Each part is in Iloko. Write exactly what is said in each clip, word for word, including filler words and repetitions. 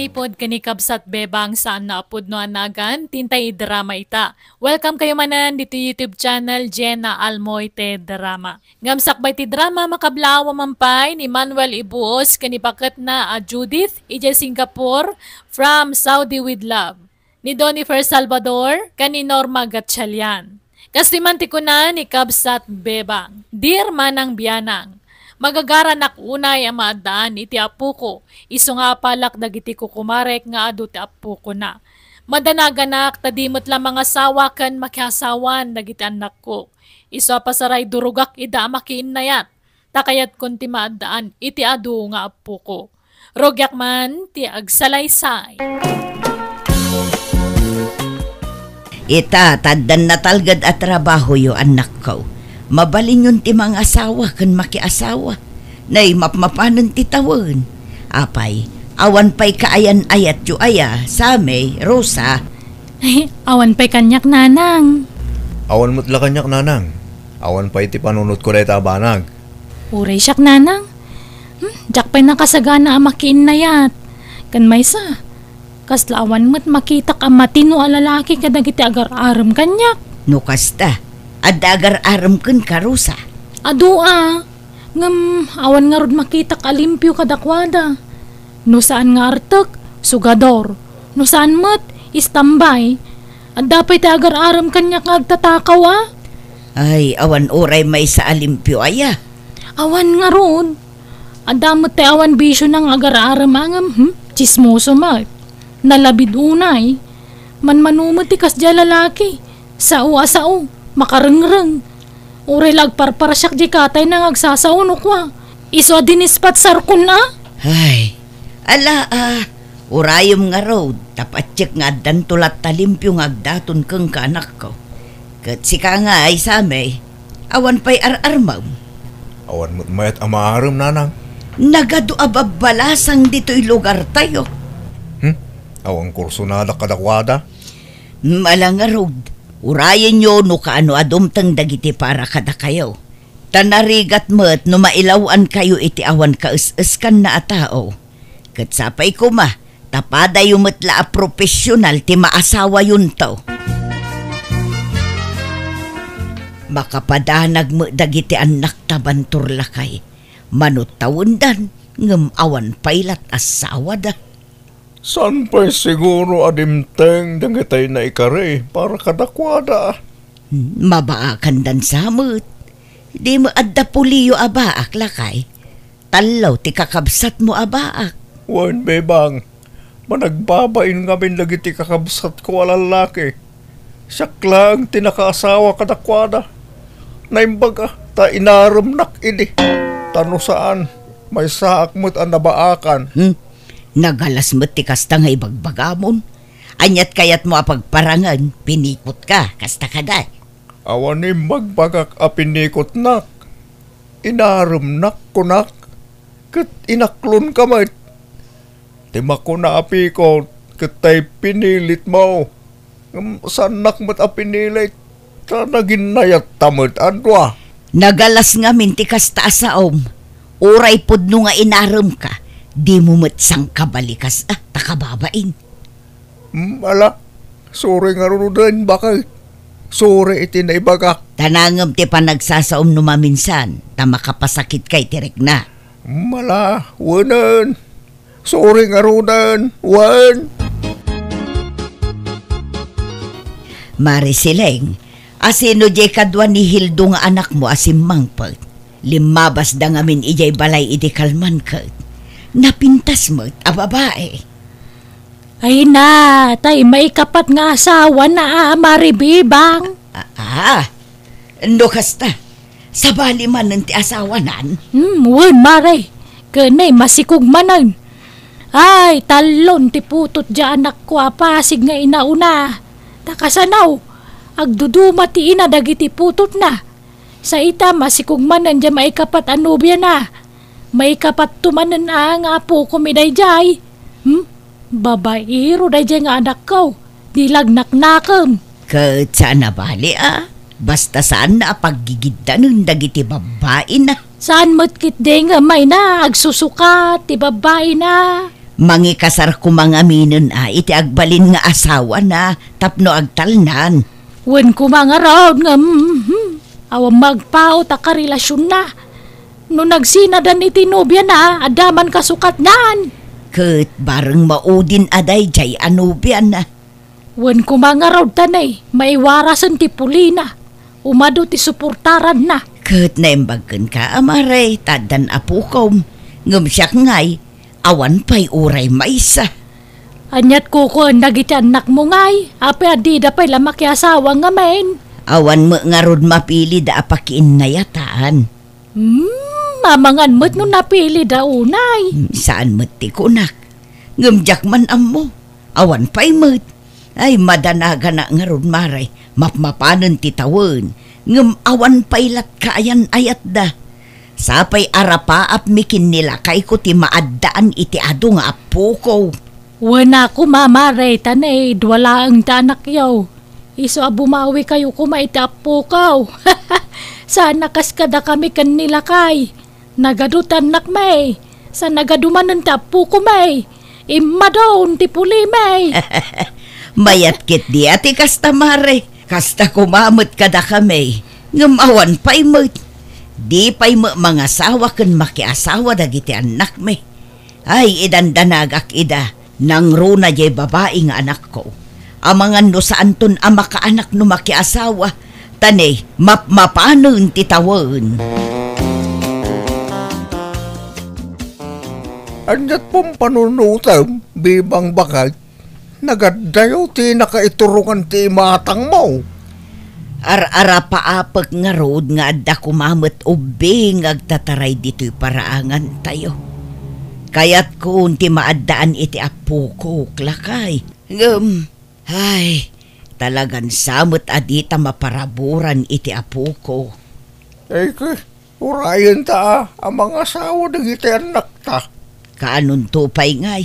Ipod ken ni Kabsat Bebang saan nga a pudno a nagan, ti intay idrama ita. Welcome kayo manen ditoy YouTube channel, Jenna Almoite Drama. Ngem sakbay ti drama, makablaaw man pay ni Manuel Ibuos ken ni paketna a Judith, idiay Singapore, from Saudi with Love. Ni Donifer Salvador ken ni Norma Gatchalian. Kastoy man ti kuna ni Kabsat Bebang, "Dear Manang Bianang, magagaranak unay a maaddaan iti apoko, isu nga apalak dagiti kukumarek nga adu ti apokona. Madanaganak ta di met la mangasawa ken makiasawan dagiti annakko. Isu a pasaray durogak ida a makiinnayat. Ta kayatkon ti maaddaan iti adu nga apoko. Rugiak man ti agsalaysay." Ita, ta addan natalged a trabahoyo, annakko. Mabalinyon ti mangasawa ken makiasawa. Nay, mapmapanen ti tawen. Apay, awan pay kaayan-ayatyo aya, Sammy, Rosa? Ay, awan pay kaniak, nanang. Awan met la kaniak, nanang. Awan pay ti panunotko dayta a banag. Uray siak, nanang. Hmm, diak pay nakasagana a makiinnayat. Ken maysa, kasla awan met makitak a matino a lalaki kadagiti agar-arem kaniak. No kasta, adda agar-arem kenka, Rosa? Adu a, ngem awan ngarud makitak a limpio kadakuada. No saan nga artek, sugador. No saan met, istambay. Adda pay ti agar-arem kaniak nga agtatakaw a. Ay, awan uray maysa a limpio aya? Awan ngarud. Adda met ti awan bisiona nga agar-arem a ngem, hmm? Tsismoso met. Nalabid unay. Manmano met ti kasdiay a lalaki. Sao a sao. Makarengreng. Uray la agparparsiak diay katayna nga agsasao no kua, isu a dinispatsarkon a. Ay, ala a, urayem ngarud, ta patiek nga addanto latta limpio nga agdaton kenka, anakko. Ket sika ngay, Sammy, awan pay ar-armem? Awan met mayat a maarem, nanang. Nagadu a babbalasang ditoy lugartayo. Hmm? Awan kursonadak kadakuada? Ala ngarud, urayenyo no kaano a dumteng dagiti para kadakayo. Ta narigat met no mailaw-ankayo iti awan kaes-eskanna a tao. Ket sapay koma, ta padayo met la a profesional ti maasawayonto. Makapadanag met dagiti annakta bantor lakay. Mano tawendan, ngem awan pay lat a sawada. Saan pay siguro a dimteng dagitay naikari para kadakuada? Hmm, mabaakandan sa met. Di met adda puliyo a baak, lakay. Tallo ti kakabsatmo a baak. Wen, Bebang, managbabain ngamin dagiti kakabsatko a lallaki. Siak laeng ti nakaasawa kadakuada. Naimbag a, ta inaremnak idi. Ta no saan, maysaak met a nabaakan. Hmm? Nagalas met ti kasta nga ibagbagamon. Aniat kayatmo a pagparangen? Pinikutka, kasta kadi? Awan imbagbagak a pinikutnak. Inaremnak, kunak, ket inaklonka met. Ti makuna a pikut, ket tay pinilitmo. Ngem saannak met a pinilit, ta naginnayatta met a dua. Nagalas ngamin ti kasta a saom. Uray pudno nga inaremka, dimo met sangkabalikas a ta kababain. Hmm, ala, suri ngaruden, baket. Suri iti naibagak. Ta nangem ti panagsasaom no maminsan, ta makapasakitka iti rikna. Hmm, ala, wenen. Suri ngaruden, wen. Mari Sileng, asino diay kadua ni Hildo nga anakmo a simmangpet? Limmabasda ngamin idiay balay idi kalman ket napintas met a babai. Ay na, tay maikapat nga asawana a Mari Bebang. Ah, ah. No kasta, sabali manen ti asawanan? Hmm, wen, Mari. Ken nay masikog manen. Ay, tallon ti putot diay anakko a pasig nga inauna. Ta kasano, agduduma ti ina dagiti putotna. Sa ita, masikog manen diay maikapat a nobiana. Maikapatto manen a nga apokom daydiay. Hmm? Babaero daydiay nga anakko. Di lagnaknakem. Ket saan a bali a. Basta saanna a paggigiddanen dagiti babbaina. Saan met ketdi nga mayna agsusukat ti babbaina. Mangikasar koma ngaminen a iti agbalin nga asawana tapno agtalnan. Wen koma ngarud nga, mhm, awan met agpaut a karelasionna. No nagsinadan iti nobiana, adda man kasukatnan. Ket bareng maudin a daydiay a nobiana. Wen koma ngarud ta ne, maiwarasen ti pulina. Umadu ti suportaranna. Ket naimbag kenka, a Mare, ta addan apukom. Ngem siak ngay, awan pay uray maysa. Aniat kukuen dagiti annakmo ngay? Apay a dida pay la makiasawa ngamin? Awan met ngarud mapilida a pakiinnayatan. Hmm, amangan met no napilida unay. Hmm, saan met ti kunak. Ngem diak man ammo. Awan pay met. Ay, madanagana ngarud, Mare. Mapmapanen ti tawen. Ngem awan pay latka a yan-ayatda. Sapay arapaapmi ken ni lakayko ti maaddaan iti adu nga appoko. Wen a koma, Mare, ta ne, dua laeng ti anakyo. Isu a bumawikayo koma iti appoko. Saan a kas kadakami ken ni lakay. Nagadu ti annakmi. Sa nagadu manen ti appoko mi. Immadon ti puli mi. Mayat ketdi a ti kasta, Mare. Kasta koma met kadakami. Ngem awan pay met. Di pay met mangasawa ken makiasawa dagiti annakmi. Ay, idandanagak ida. Nangruna diay babai nga anakko. Amangan no saanton a makaanak no makiasawa, ta ne, mapmapanen ti tawen. Aniat pampanunotem, Bebang Bakay? Nagaddayo ti nakaiturongan ti imatangmo. Ar-arapaapek ngarud nga adda koma met ubbing nga agtataray ditoy paraangantayo. Kayatkon ti maaddaan iti appokok, lakay. Ngem, ay, talagan sa met a dita maparaburan iti appoko. Ay, ke-, Urayenta a mangasawa dagiti annakta. Kaanonto pay ngay?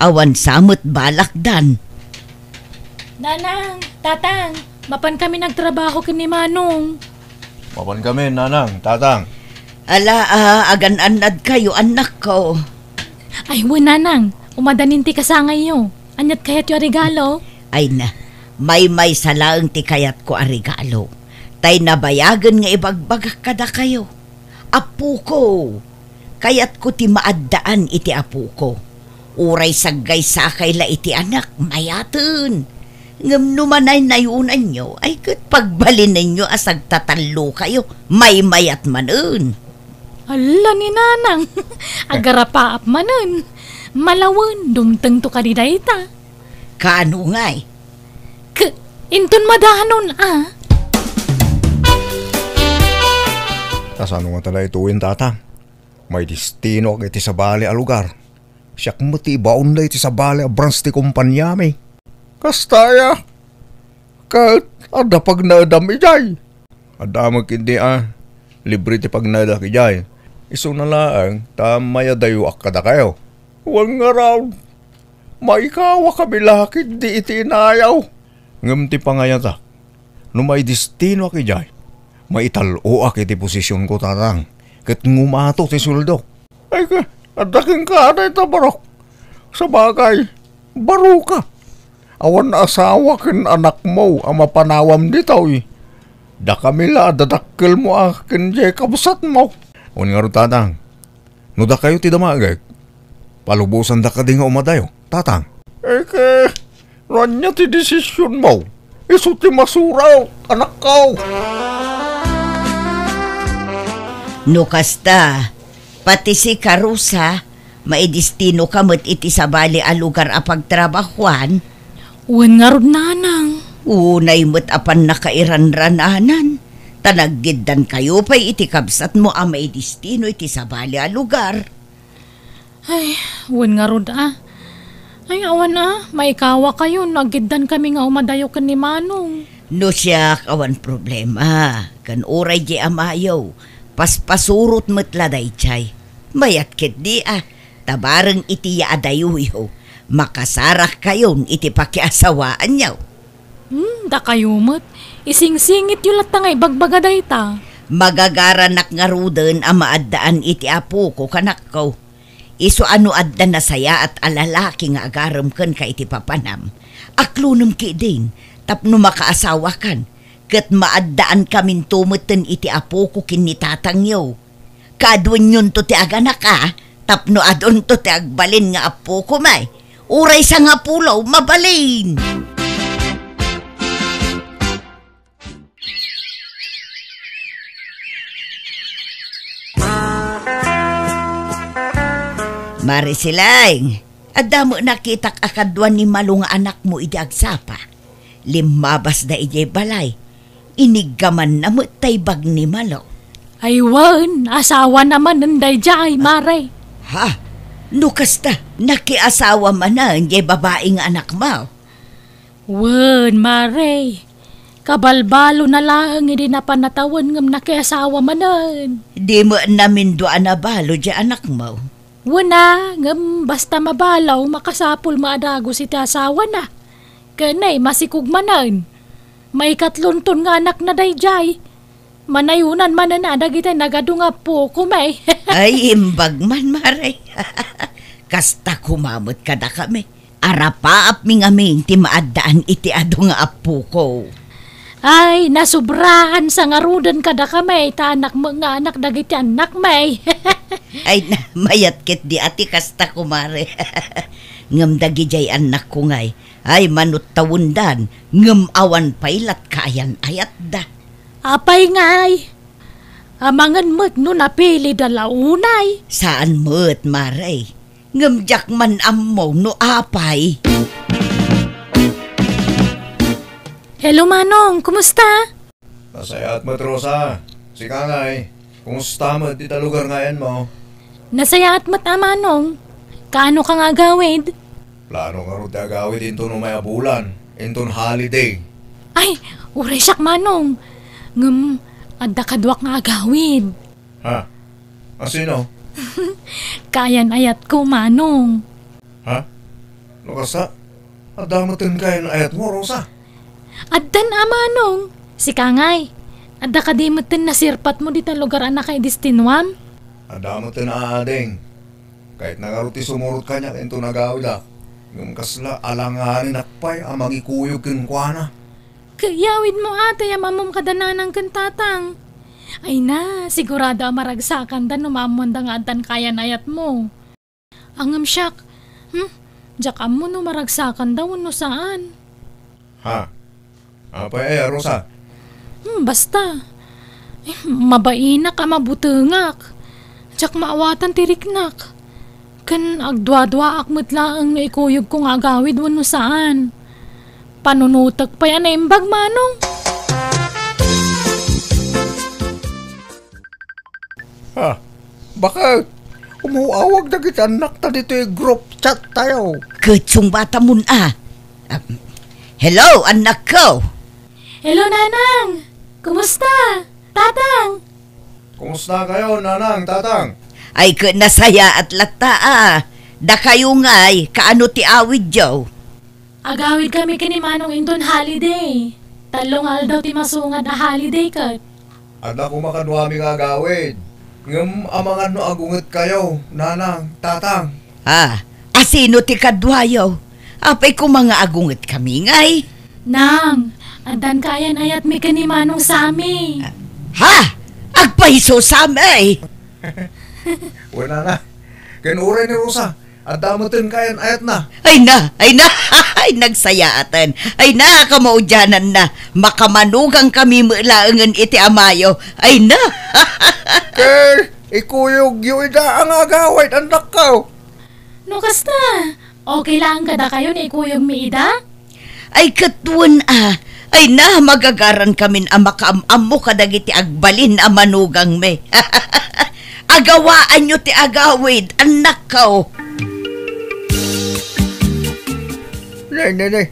Awan sa met balakdan. Nanang, Tatang, mapan kami nagtrabaho ken ni Manong. Mapan kami, Nanang, Tatang. Ala, a, agan-annadkayo, annakko. Ay, wen, Nanang, umadanin ti kasangayyo. Aniat kayatyo a regalo? Ay na, maymaysa laeng ti kayatko a regalo. Tay nabayagen nga ibagbagak kadakayo. Appoko, kayatko ti maaddaan iti appoko. Uray saggaysakay la iti anak, mayaten. Ngem no manaynayonanyo, ay ket pagbalinenyo a sagtatallokayo, maymayat manen. Alla ni Nanang, agarapaap manen. Malawen, dumtengto kadi dayta. Kaano ngay? K-, inton madanon, a. Kasano nga ta la ituin, Tatang? Maidestinoak iti sabali a lugar. Siak met ti ibaon da iti sabali a branch ti kompaniami. Kasta aya? Ket adda pagnaedam idiay? Adda met ketdi a, libre ti pagnaedak idiay. Isuna laeng ta mayadayoak kadakayo. Wen ngarud, maikawakami la ketdi iti inayaw. Ngem ti pangayatak, no maidestinoak idiay, maital-oak iti posisionko, Tatang, ket ngumato ti sueldok. Ay, ka, adda kenka dayta, barok. Sabagay, baroka. Awan asawa ken anakmo a mapanawam ditoy. Dakami la a dadakkelmo a ken diay kabsatmo. Wen ngarud, Tatang, no dakayo ti damagek, palubosanda kadi nga umadayo, Tatang. Eke, no ania ti desisionmo, isu ti masurat, anakko. No kasta, pati sika, Rosa, maidestinoka met iti sabali a lugar a pagtrabahuan? Wen ngarud, Nanang. Unay met a pannakairanrananan, ta naggiddankayo pay iti kabsatmo a maidestino iti sabali a lugar. Ay, wen ngarud a. Ay, awan a, maikawakayo no aggiddankami nga umadayo ken ni Manong. No siak, awan problema. Ken uray di amayo, paspasurot met la daydiay. Mayat ketdi a, ta bareng iti yaadayoyo, makasarakkayon iti pakiasawaanyo. Hmm, dakayo met. Isingsingityo latta nga ibagbaga dayta. Magagaranak ngaruden a maaddaan iti apoko, kanakko. Isu a no adda nasayaat a lalaki nga agarem kenka iti papanam, aklonem ketdin tapno makaasawakan, ket maaddaankaminto metten iti apoko ken ni tatangyo. Kaduenyonto ti aganak a, tapno adunto ti agbalin nga apoko met. Uray sangapulo, mabalin! Mare Silaing, adda met nakitak a kadua ni Malo nga anakmo idi agsapa. Limmabasda idiay balay. Iniggamanna met tay bag ni Malo. Ay wen, asawana manen daydiay, mare. Ha? No kasta, nakiasawa manen diay babai nga anakmo? Wen, mare. Kabalbalona laeng idi napan a tawen ngem nakiasawa manen. Di met namindua a nabalo diay anakmo? Wen a, ngem basta mabalo, makasapul met a dagus iti asawana. Ken ay, masikog manen. Maikatlonton nga anakna daydiay. Manayonan manen a dagiti nagadu nga apoko met. Ay, imbag man, mare. Kasta koma met kadakami. Arapaapmi ngamin ti maaddaan iti adu nga apoko. Ay, nasobraan sa ngaruden kadakami ta anak met nga anak dagiti annakmi. Ay, na, mayat ketdi a ti kasta, kumare. Ngem dagidiay annakko ngay, ay, manuttawendan, ngem awan pay la't kaayan-ayatda. Apay ngay? Amangan met no napilida la unay? Saan met, mare. Ngem diak man ammo no apay. Hello, Manong. Kumusta? Nasayaat met, Rosa. Sika ngay, kumusta met dita lugar nga ayanmo? Nasayaat met a, Manong. Kaano ka nga agawid? Plano ngarud ti agawid inton umay a bulan, inton holiday. Ay, uray siak, Manong. Ngem, adda kaduak nga agawid. Ha? A sino? Kaayan-ayatko, Manong. Ha? No kasta, adda metten kaayan-ayatmo, Rosa? Addan a, Manong. Sika ngay, adda kadi metten nasirpatmo dita lugar a nakaidestinuam? Adda metten a, ading. Kayatna ngarud ti sumurot kaniak inton agawidak. Ngem kasla alanganenak pay a mangikuyog kenkuana. Ket iyawidmo a tay am-ammom kada nanang ken tatang. Ay na, sigurado a maragsakanda no maammoanda nga addan kaayan-ayatmo. Ngem siak, hmm, diak ammo no maragsakanda wenno saan. Ha? Apay aya, Rosa? Hmm, basta. Eh, mabainak a mabutengak. Diak maawatan ti riknak. Ken agduaduaak met laeng no ikuyogko nga agawid wenno saan. Panunotek pay a naimbag, Manong. Ha? Baket? Umaw-awag dagiti annakta ditoy group chat tayo. Ket sungbatamon a. Ah, hello, annakko. Hello, Nanang. Kumusta? Tatang. Kumusta kayo, Nanang, Tatang? Ay, ket nasayaat latta a. Dakayo ngay, kaano ti awidyo? Agawidkami ken ni Manong inton holiday. Tallo nga aldaw ti masungad a holiday ket. Adda koma kaduami nga agawid. Ngem amangan no agungetkayo, Nanang, Tatang. Ah, a sino ti kaduayo? Apay koma nga agungetkami ngay? Nang, addan kaayan-ayatmi ken ni Manong Sami. Ha? Agpayso, Sami! Wen, Nanang. Ken uray ni Rosa, adda metten kaayan-ayatna. Ay na, ay na, ay nagsayaaten. Ay na, kamaudiananna. Makamanugangkami met laengen iti amayo. Ay na. Ket ikuyogyo ida a nga agawid, annakko. No kasta, okay laeng kadakayo no ikuyogmi ida? Ay, ket wen a. Ay na, magagarankamin a makaam-ammo kadagiti agbalin a manugangmi. Agawaanyo ti agawid, annakko. Nay, nay, nay.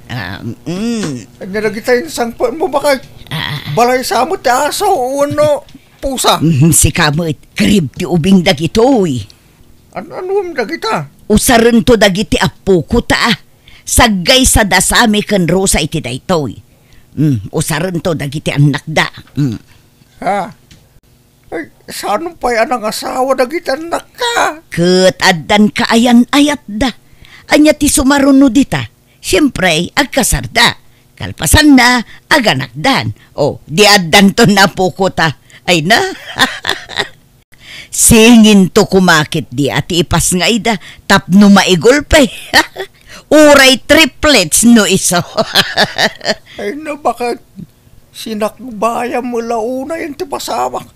Ah, mm. Ay, nalagitay insangpetmo, baket. Ah. Balay sa met ti aso wenno pusa. Mm, sika met, karib ti ubing dagitoy. An-, anuem dagita? Usarento dagiti appoko ta. Saggaysada Sami ken Rosa iti daytoy. Mm, usarento dagiti annakda. Mm. Ha? Ay, saan pay a nangasawa dagiti annakta? Ket addan kaayan-ayatda. Ania ti sumaruno dita? Siempre, agkasarda. Kalpasanna, aganakdan. O, di addanton apokota. Ay na. Singinto koma ketdi a ti ipasngayda tapno maigulpe. Uray triplets no isu. Ay na, baket sinakbayam met la unay ti pasamak.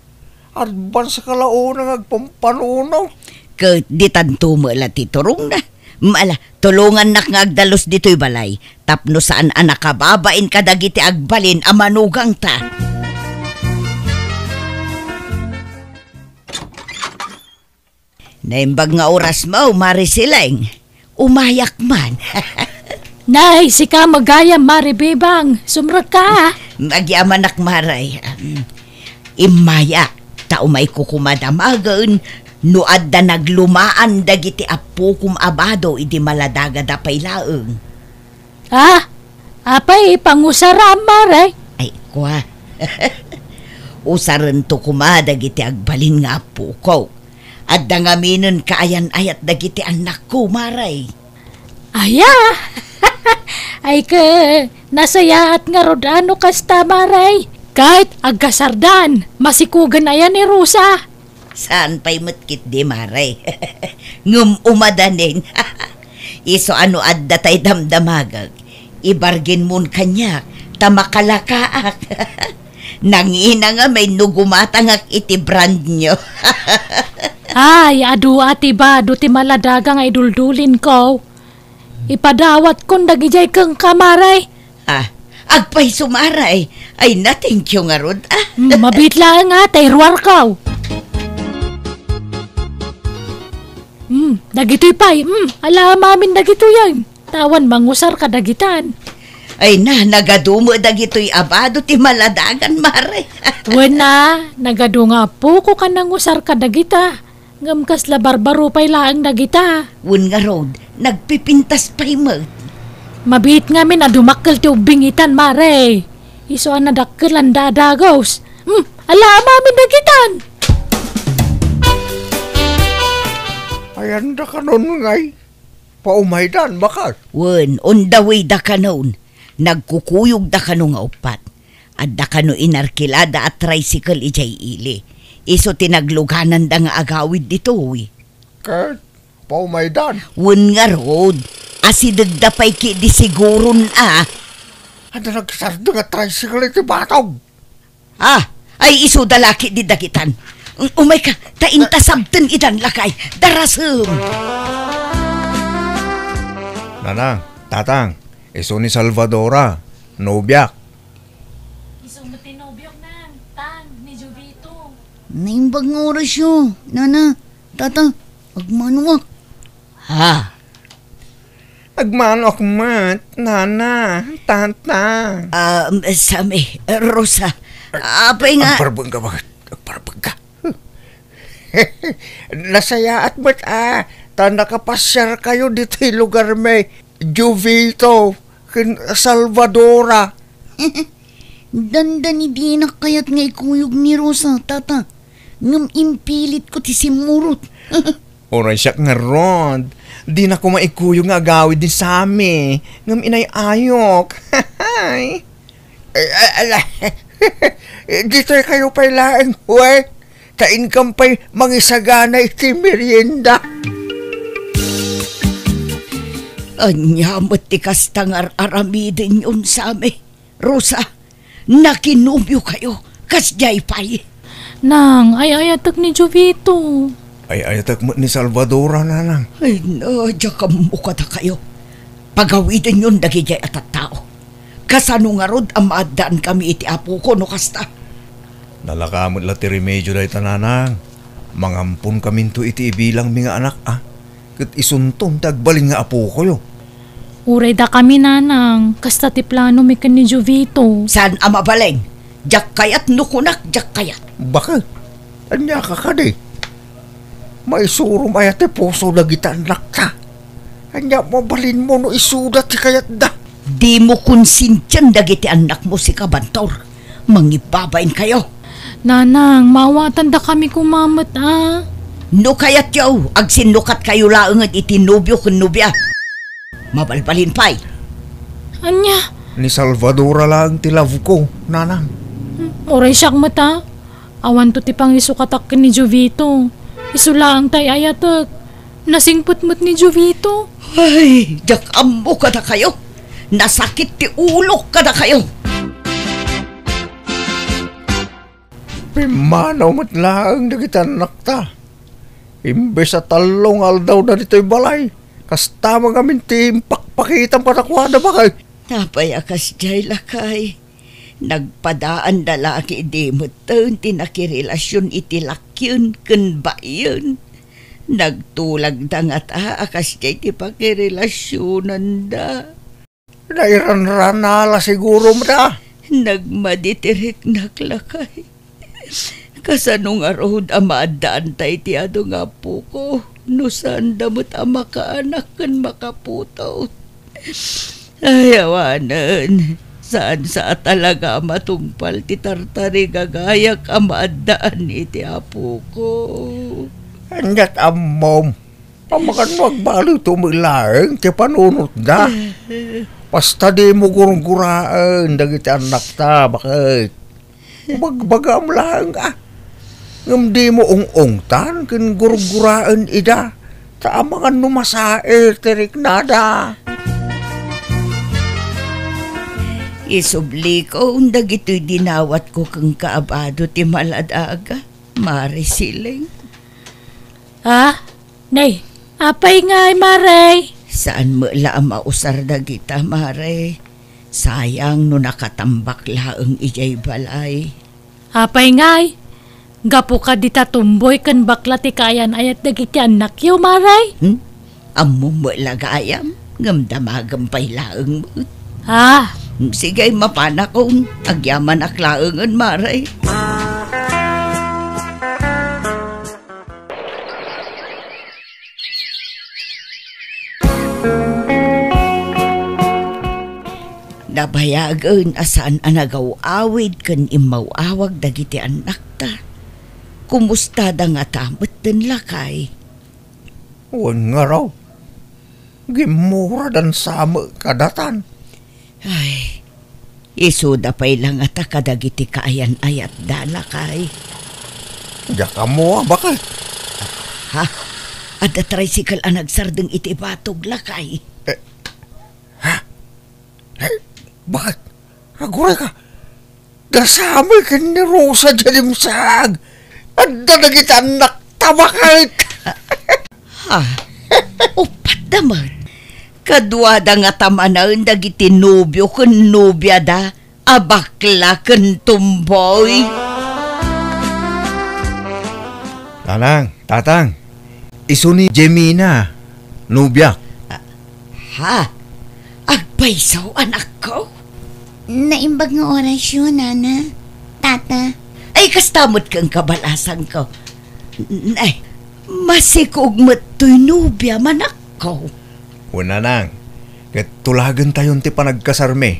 Advance ka la unay nga agpampanuno. Ket ditanto met la ti turongna. Ala, tulongannak nga agdalus ditoy balay tapno saan a nakababain kadagiti agbalin a manugangta. Naimbag nga orasmo, Mare Sileng. Umayak man. Nay, sika met gayam, Mare Bebang. Sumrekka. Agyamanak, Mare. Um, immayak, ta umayko koma damagen no adda naglumaan dagiti appokom a bado idi maladagada pay laeng. Ah, apay, pangusaram, Mare? Ay, kua. Usarento koma dagiti agbalin nga appoko. Adda ngaminen kaayan-ayat dagiti annakko, Mare. Aya! Ay, ket nasayaat ngarud a no kasta, Mare. Ket agkasardan, masikugen aya ni Rosa. Saan pay met ketdi, Mare. Ngem umadanen. Isu a no adda tay damdamagek, ibargenmon kaniak, ta makalakaak. Nangina ngamin no gumatangak iti brand new. Ay, adu a ti bado ti maladaga nga iduldulinko. Ipadawatkon dagidiay kenka, Mare. Ah, agpayso, Mare. Ay na, thank you ngarud, ah. Mm, mabiit laeng, ah, ta iruarko. Mm, dagitoy pay, mm, ala amin dagitoy, ay. Awan mangusar kadagitan. Ay na, nagadu met dagitoy a bado ti maladagan, Mare. Wen a, nagadu nga appoko ken nangusar kadagita. Ngem kasla barbaro pay laeng dagita. Wen ngarud, nagpipintas pay met. Mabiit ngamin a dumakkel ti ubbing itan, Mare. Isu a nadakkelan da a dagus. Hmm, ala amin dagitan. Ayan da kanon ngay. Paumaydan, baket. Wen, on the way da kanon. Nagkukuyog da kano nga uppat. Adda kano inarkilada a tricycle idiay ili. Isu ti naglugananda nga agawid ditoy. Ket paumaydan. Wen ngarud, asidegda pay ketdi siguron a. Adda nagsardeng a tricycle iti batog. Ah, ay isuda la ketdi dagitan. Um, umayka, ta inta sabten idan lakay. Darasem. Nanang, tatang, isu ni Salvadora, nobiak. Isu met ti nobiok, nang, tang, ni Jovito. Naimbag nga orasyo, nana, tata, agmanoak. Ha? Agmanoak met, nana, tata. Ah, Sammy, Rosa, apay nga? Agparbeng ka, baket? Agparbeng ka. Nasayaat met a, ta nakapasiar kayo ditoy lugar mi, Jovito, ken Salvadora. Dandani dinak kayat nga ikuyog ni Rosa, tata. Ngem impilitko ti simmurot. Uray siak ngarud, dina koma ikuyog nga agawid ni Sammy, ngem inay-ayok. Ay, ala, ditoy kayo pay laeng, we. Ta inkam pay mangisagana iti merienda. Ania met ti kasta nga ar-aramidenyon, Sammy? Rosa, nakinobio kayo, kasdiay pay. Nang, ay-ayatek ni Jovito. Ay-ayatek met ni Salvadora, nanang. Ay, na, diak ammo kadakayo. Pagawidenyon dagidiay a tattao. Kasano ngarud a maaddaan kami iti apoko no kasta? Nalaka met la ti remedio dayta, nanang. Mangampon kaminto iti ibilangmi nga anak, a. Ket isunton ti agbalin nga apokoyo. Uray dakami, nanang, kasta ti planomi ken ni Jovito. Saan a mabalin? Diak kayat no kunak, diak kayat. Baket? Ania ka kadi? Maisurom aya ti puso dagiti annakta? Ania mabalinmo no isuda ti kayatda? Dimo konsintian dagiti annakmo, sika, Bantor. Mangibbabain kayo. Nanang, maawatandakami koma met a. No kayatyo, agsinnukatkayo laengen iti nobio ken nobia. Mabalbalin pay. Ania? Ni Salvadora laeng ti love ko, nanang. Uray siak met a. Awanto ti pangisukatak ken ni Jovito. Isu laeng tay ayatek. Nasingpet met ni Jovito. Ay, diak ammo kadakayo. Nasakit ti ulok kadakayo. Pimmanaw met laeng dagiti annakta. Imbes a tallo nga aldawda ditoy balay, kasta man ngamin ti impakpakitam kadakuada, bakay. Apay a kasdiay, lakay? Nagpadaanda la ket idi metten ti nakirelasion iti lakien ken baien. Nagtulagda ngata a kasdiay ti pakirelasionanda. Nairanrana la siguro met a. Nagmadi ti riknak, lakay. Kasano ngarud a maaddaanta iti adu nga apoko no saanda met a makaanak ken makaputot? Ay, awanen. Saan sa a talaga a matungpal ti tartarigagayak a maaddaan iti apoko. Aniat ammom? Amangan no agbaliwto met laeng ti panunotda. Basta dimo gurguraen dagiti annakta, baket. Bagbagaam laeng a. Ngem dimo ung-ungtan ken gurguraen ida. Ta amangan no masaer ti riknada. Isublikon dagitoy dinawatko kenka a bado ti maladaga, Mare Siling. Ha? Nay, apay ngay, Mare? Saan met la a mausar dagita, Mare. Sayang no nakatambak laeng idiay balay. Apay ngay? Gapu kadi ta tomboy ken bakla ti kaayan-ayat dagiti annakyo, Mare? Hmm? Ammom met la gayam, ngem damagem pay laeng met. Ah. Hmm, sige, mapanakon. Agyamanak laengen, Mare. Nabayagen a saan a nagaw-awid ken immaw-awag dagiti annakta. Kumustada ngata metten, lakay? Wen ngarud. Gimmuradan sa met kadatan. Ay, isuda pay la ngata kadagiti kaayan-ayatda, lakay. Diak ammo a, baket. Ha? Adda tricycle a nagsardeng iti batog, lakay. Eh, ha? Eh, baket? Agurayka? Dasami ken ni Rosa diay dimsag. Adda dagiti annakta, baket. Ha? Uppat da met. Kaduada ngata manen dagiti nobio ken nobiada a bakla ken tomboy. Nanang, tatang, isu ni Jemina, nobiak. Ah, ha? Agpayso, anakko? Naimbag nga orasyo, nana, tata. Ay, kasta met ken kabalasangko. N-, ay, masikog met toy nobia, manakko. Wen, nanang, ket tulagentayon ti panagkasarmi.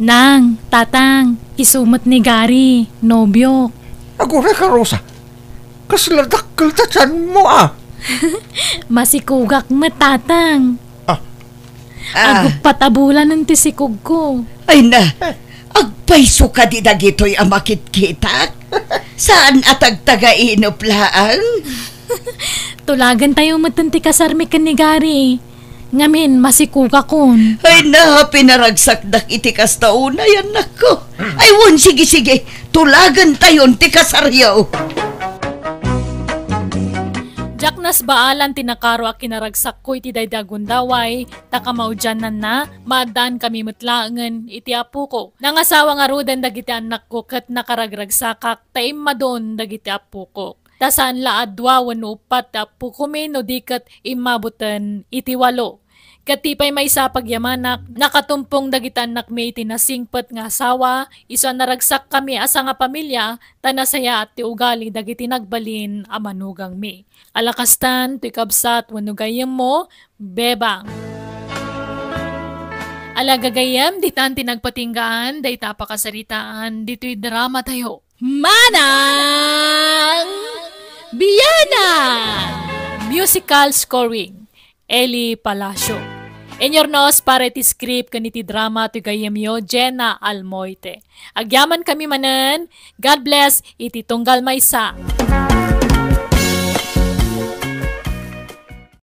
Nang, tatang, isu met ni Gary, nobiok. Agurayka, Rosa. Kasla dakkel ta tianmo, a. Masikogak met, tatang. Ah. Ah. Aguppat a bulanen ti sikogko. Ay na, agpayso kadi dagitoy a makitkitak? Saan a tagtagainep laeng? Tulagentayo metten ti kasarmi ken ni Gary. Ngamin, masikogakon. Ay na, pinaragsakdak iti kasta unay, annakko. Ay wen, sige, sige, tulagentayon ti kasaryo. Diak nasbaalan ti nakaro a kinaragsakko iti daydi a gundaway, ta kamaudiannanna, maaddaankami met laengen iti apoko. Nangasawa ngaruden dagiti annakko ket nakaragragsakak ta immadon dagiti appokok. Ta saan la a dua wenno uppat ti appokomi no di ket immaboten iti walo. Ket ti pay maysa a pagyamanak, nakatumpong dagiti annakmi iti nasingpet nga asawa, isu a naragsakkami a sangapamilia, ta nasayaat ti ugali dagiti nagbalin a manugangmi. Ala kastan, toy kabsat wenno gayyemmo, Bebang. Ala gagayyem, ditan ti nagpatinggaan dayta a pakasaritaan ditoy dramatayo. Manang Biyanan! Musical scoring, Eli Palacio. Inurnos para iti script ken iti drama ti gayyemyo, Jenna Almoite. Agyamankami manen. God bless iti tunggal maysa.